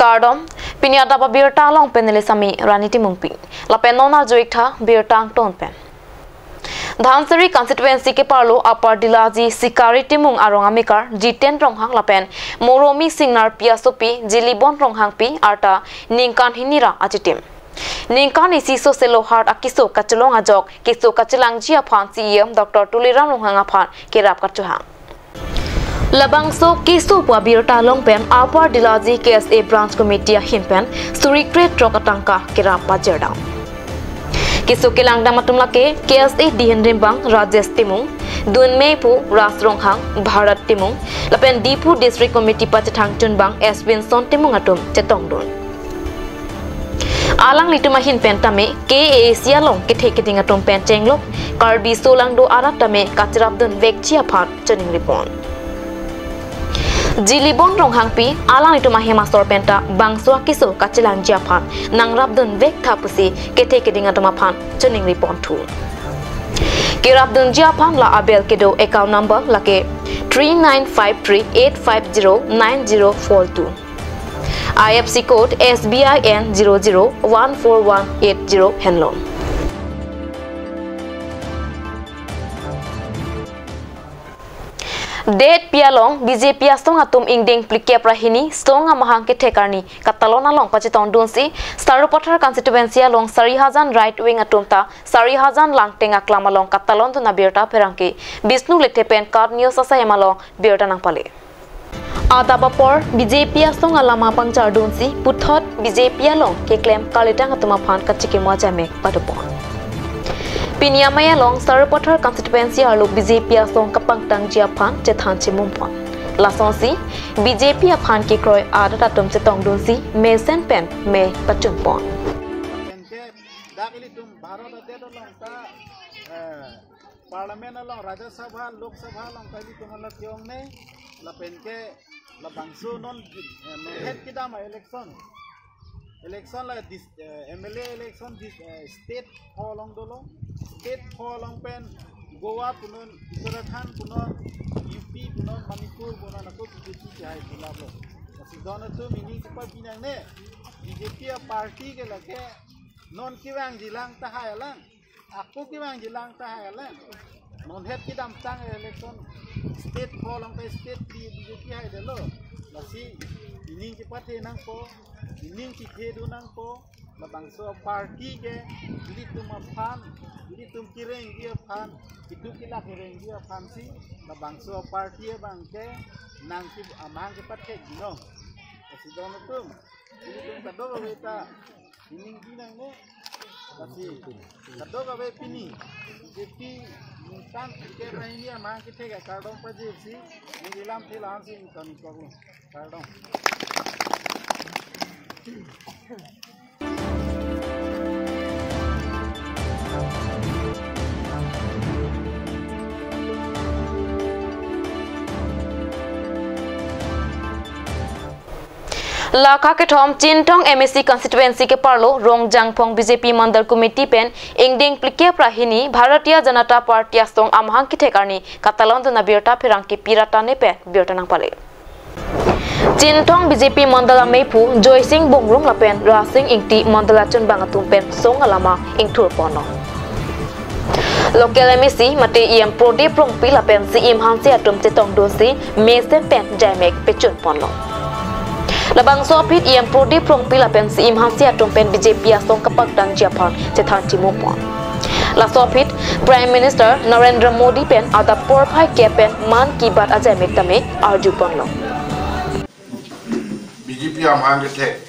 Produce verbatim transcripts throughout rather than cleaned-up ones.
Kardom, pini adap abirta along pen neli Sami Rani Timungpi. Lapen non arju-ik tha birta angton pen. Dhansiri constituency keparlo Upper Dilaji Sikari Timung arong amekar Jiten Ronghang lapen Moromi Singnar pi asopi Jilibon Ronghangpi arta ningkan hini ra achitim. Ningkan isi sose lohat akeso kachelong ajok keso kachelangji aphan C E M Doctor Tuliram Ronghang aphan kerap kachohang. Labangso keso pu abirta along pen Upper Dilaji K S A Branch Committee ahin pen suri kre throk atangka kerap pajir dam. Keso kelangdam atum lake K S A dihen rimbang Rajesh Timung, dunmephu Ras Ronghang, Bharat Timung, lapen Diphu District Committee pachethang chunbang S Winson Timung atum chetongdun. Alanglitum ahin pen tame K A A C along kethe keding atum pen chenglok Karbi solangdo arat tame kacherapdun vekji aphan choningripon. Jilibon Ronghangpi alanglitum ahem asor penta bangso akeso kachelangji aphan nangrapdun vektha pusi kethe keding atum aphan choningripon thu. Kerapdunji aphan la abel kedo account number lake three nine five three eight five zero nine zero four two. I F S C code S B I N zero zero one four one eight zero henlo. Date pi along B J P asong atum ingdeng phlikep ra hini song amahang kethek arni katalon along pachetongdunsi Sarupathar constituency along Sarihajan right wing atum ta Sarihajan Langteng aklam along katalondun abirta pherangke Bishnu Lekthe pen KAT News asahem along birta nangpale. Adap apor B J P asong alama pangchardunsi puthot B J P along keklem kalitang atum aphan kachikimo ajamek padopon. Pini amei along Sarupathar constituency arlo B J P asong kapangtangji aphan chethan chimumpon. Lasonsi B J P aphan kekroi arat atum chetongdunsi mesen pen me pachunpon. Lapen ke dak ilitum Bharat adet along ta, eh, Parliament along, Rajya Sabha, Lok Sabha along ta ilitum along ke-ongne, lapen ke labangso non, eh, non het kedam a-election. Election la dis-, eh, M L A election dis-, eh, state pho along dolo. State pho along pen Goa punon, Uttarakhand punon, U P punon, Manipur punon, ako B J P kehai pulaplo. Lasi don atum ining chepapi nangne, B J P a-party ke lake non kevangjilang tahai alang. Ako kevangjilang tahai alang. Non het kedamtang election state pho along ta state phli B J P haidetlo. Lasi ining chepathe nangpo, ining chethedun nangpo, labangso a-party ke ilitum aphan, ilitum kerengji aphan, keduk kelak kerengji aphansi labangso a-party abang ke nangke amahang kepathekji non. Lasi don atum, ilitum kadokave ta ining pi nangne, lasi kadokave pini B J P ningkan phlikep ra hini amahang kethek akardom pajirsi, neli lamthe la-ansi ingtonkoklo. Kardom. Lakha kethom Chinthong M A C constituency keparlo Rongjangphong B J P Mandal Committee pen ingdeng phlikep ra hini Bharatiya Janata Party asong amahang kethek arni katalondun abirta pherangke Pirata Ne pen birta nangpale. Chinthong B J P Mandal ameiphu Joysing Bongrung lapen Rasing Ingti Mandal achunbang atum pen song alama ingthurponlo. Local M A C mate E M Prodip Rongpi lapen C E M Hanse atum chetongdunsi mesen pen jaimek pechunponlo. Labangso aphi E M Prodip Rongpi lapen C E M Hanse atum pen B J P asong kapangtangji aphan chethan chimumpon. Laso aphi Prime Minister Narendra Modi pen adap porphai kep pen Mann Ki Baat ajaimek tame arjuponlo. B J P amahang kethek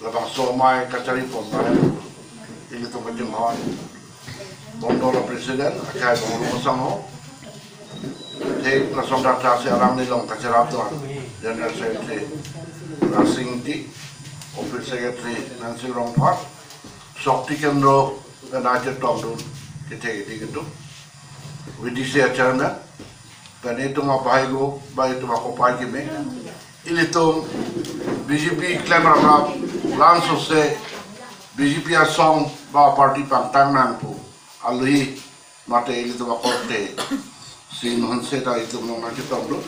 labangso amei kacharipon pen ilitum kachinghon Mandal President akhai Bongrung asangho. Thek lason data si alam nilong kacharapdun General Secretary Rasing Ingti, Office Secretary Nansing Rongphar, Shakti Kendra pen chetongdun kethek keding atum, V D C Chairman, pen itum abahai go, ba itum akopai keme. Ilitum B J P klem raprap, langsose B J P asong ba party pangtang nang pu alohi mate ilitum akorte C E M Hanse ta itum along nangchetongdun.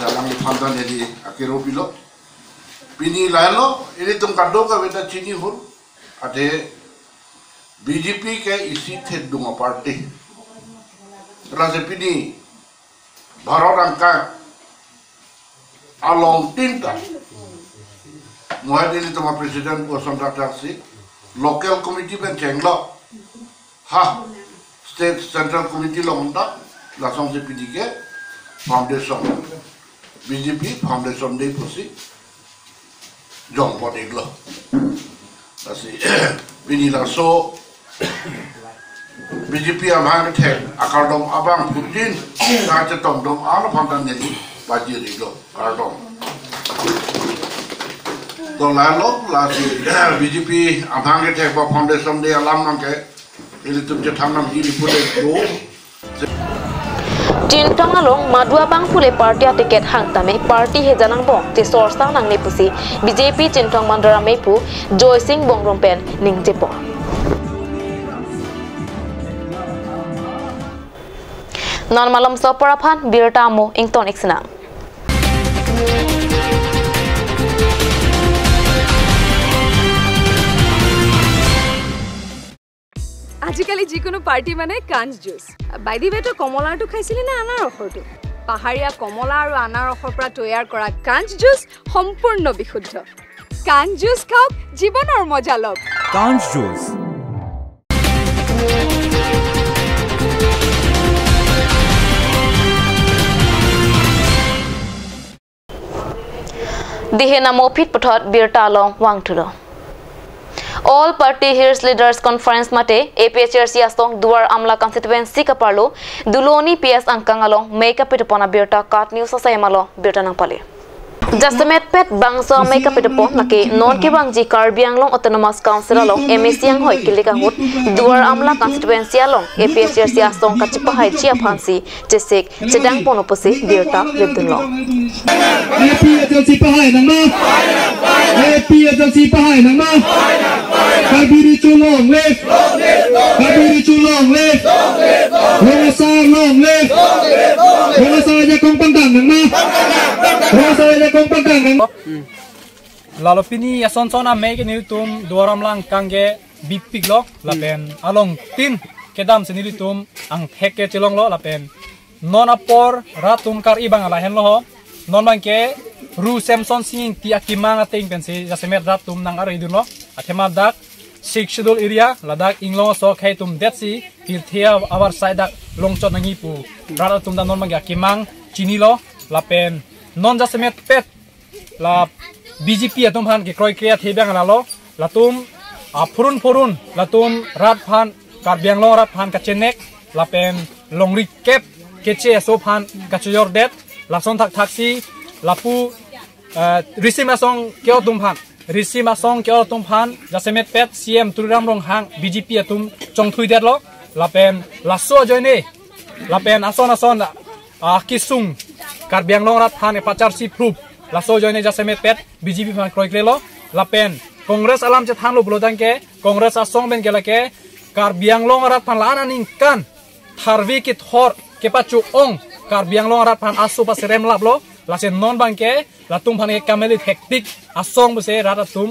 Alangli aphan ta neli akero pilo. Pini lahelo, ilitum kadokave ta chini hur. Athe B J P ke isi thedung a-party. Lasi pini Bharat angkang alongtin ta, mo hedi ilitum a-president pu ason thakthak si local committee pen chenglo. Ha, state central committee along ta, lasonsi pini ke foundation, B J P foundation day pusi jongpon-iklo. Lasi pini laso B J P amahang kethek akardom abangphutin kachetongdun aphan ta neli pajir-iklo, kardom. To lahelo, lasi B J P amahang kethek ba foundation day alam abangke ilitum chethan nangji pu le do. Chinthong along madu abangphu le party a-ticket hang tame party hejan angbong chesorsa nangne pusi B J P Chinthong mandal amephu Joysing Bongrung pen ningjepon. Non malomso apor aphan birta amo ington-ik sinang. আজিকালি যিকোনো পাৰ্টি মানে কাঞ্চ juice. By the ৱে, তই কমলাৰটো খাইছিলি নে আনাৰসৰটো? পাহাৰীয়া কমলা আৰু আনাৰসৰ পৰা তৈয়াৰ কৰা কাঞ্চ জুচ সম্পূৰ্ণ বিশুদ্ধ। কাঞ্চ জুচ খাওক, জীৱনৰ মজা লওক। কাঞ্চ juice. Dihe namo phit puthot birta along vangthulo. All Party Hills Leaders Conference mate A P H L C asong Duar Amla constituency kaparlo Duloni P S angkang along mei kapitupon abirta KAT News asai amalo birta nangpale. Jasemet pet bangso amei kapitupon lake non kevangji Karbi Anglong Autonomous Council along M A C anghoi kilik ahut Duar Amla constituency along A P H L C asong kachepahaiji aphansi chesik chedangponlo pusi birta ridunlo. A P H L C pahai nangma. A P H L C pahai nangma. Karbi Riso long live. Karbi Riso long live. Rong Asar long live. Rong Asar ajakong pangkang nangma. Rong Asar ajakong pangkang nangma. Lalo pini ason son amei ke nelitum Duar Amla angkang ke bipiklo lapen alongtin kedamsi nelitum angthek ke chelonglo lapen non apor rat atum kar-i abang lahenlo ho. Non abangke Ru Semson Sing Ingti akemang ateng pensi jasemet rat atum nang-aridunlo. Athema dak Sixth Schedule area ladak inglong aso akhei atum detsi pirthe avar sai dak longchot nangji pu rat atum ta non abangke akemang chinilo lapen non jasemet pet la B J P atum aphan kekroikre athe abang lalo, latum aphurun phurun latum rat aphan, Karbi Anglong rat aphan kachenek lapen longri kep keche aso aphan kachojordet, lason thakthaksi lapu, eh, risim asong ke-ot atum aphan, risim asong ke-ot atum aphan jasemet pet C M Tuliram Ronghang B J P atum chongthuidetlo lapen laso ajoine lapen ason ason, ah, kesung Karbi Anglong rat aphan epacharsi phrup laso ajoine jasemet pet B J P aphan kroiklelo lapen Congress alam chethanlo pulo tangte Congress asong pen ke lake Karbi Anglong rat aphan la-an aningkan tharve kethor kepacho-ong Karbi Anglong rat aphan aso paserem laplo, lasi non abangke latum aphan ke kamelit hektik asong pusi rat atum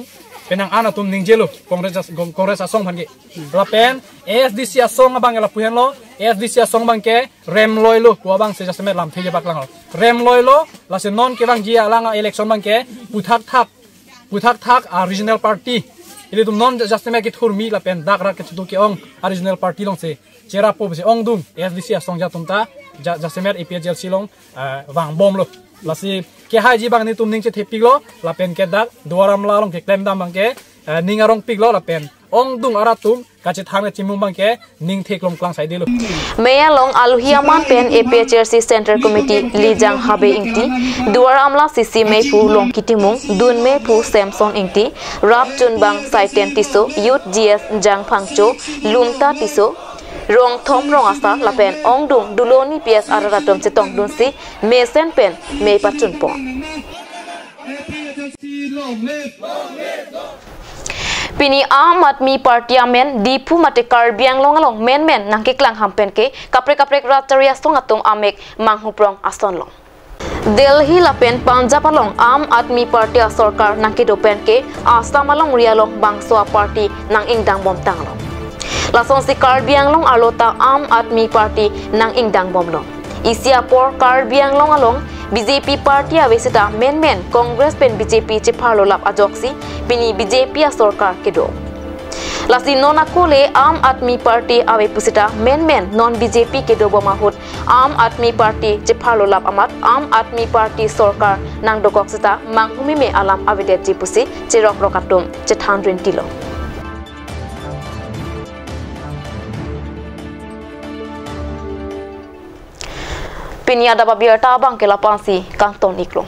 penang an atum ningjelo Congress as-, Congress asong aphan ke. Lapen A S D C asong abang lapu henlo, A S D C asong abangke remloilo pu abangsi jasemet lamthe kepaklanglo. Remloilo, lasi non kevangji alang election abangke puthakthak, puthakthak a-regional party, ilitum non jasemet kethurmi lapen dak rat kechetu ke-ong a-regional party alongsi cherappo pusi ongdung A S D C asong atum ta ja-, jasemet A P H L C along, eh, vangbomlo. Lasi kehaiji abang nelitum ning chethepiklo lapen ke dak Duar Amla along keklem dam abangke, eh, ning arongpiklo lapen ongdung arat atum kachethang kachimung abangke ning theklong klang saidelo. Mei along alohi aman pen A P H L C Central Committee Lijang Habe Ingti, Duar Amla C C meiphu Longki Timung, dun meiphu Samson Ingti, rap chunbang Saiten Tisso, Youth G S Jang Phangcho, Lumta Tisso, Rongthom Rong Asar lapen ongdung Duloni P S arat atum chetongdunsi mesen pen mei pachunpon. Pini Aam Aadmi Party amen Diphu mate Karbi Anglong along menmen nangkeklang ham pen ke kaprek kaprek rat chari asong atum amek manghuprong asonlo. Delhi lapen Punjab along Aam Aadmi Party asorkar nangkedo pen ke Assam alongri along bangso aparty nang-ingdang bom tanglo. Lasonsi Karbi Anglong arlo ta Aam Aadmi Party nang-ingdang bomlo. Isi apor Karbi Anglong along B J P party ave seta menmen Congress pen B J P chepharlo lap ajoksi pini B J P asorkar kedo. Lasi non ako le Aam Aadmi Party ave pu seta menmen non B J P kedo bom ahut Aam Aadmi Party chepharlo lap amat Aam Aadmi Party sorkar nangdokok seta manghumeme alam avedetji pusi cherokrok atum chethan rintilo. Pini adap abirta abang ke lapu-ansi kangton iklo.